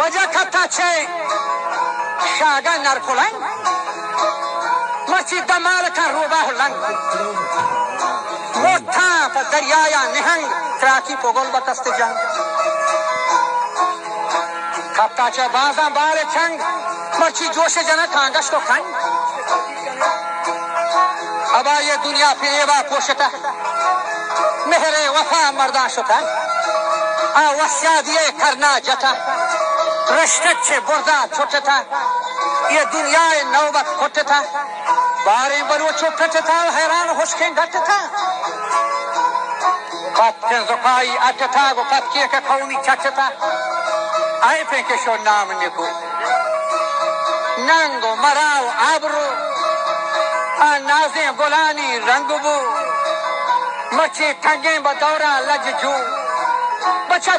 واجہ کپتا چہ شاگا نر پلنگ، مرچی دمال کن روباہ لنگ۔ موٹاں پہ دریایا نہنگ، تراکی پگل بکست جنگ۔ کپتا چہ بازاں بال چنگ، مرچی جوش جنک آنگشت و کنگ۔ ابا یہ دنیا فریبا پوشتہ، مہر وفا مرداں شتہ، آ وسیادی کرنا جتہ، رشتک چہ بردا چھٹتہ، یہ دنیا نوبت کھٹتہ، باریں بلوچو پٹتہ، حیران ہشکیں گٹتہ۔ پتکیں زکائی اٹتگ و پتکے کہ قومی چٹتگ، آئی پہ کش و نام نکو۔ ننگ و مرا و ابرو، آ نازیں گلانی رنگ بو، مچے ٹنگیں بہ دورا لج جو۔ بچہ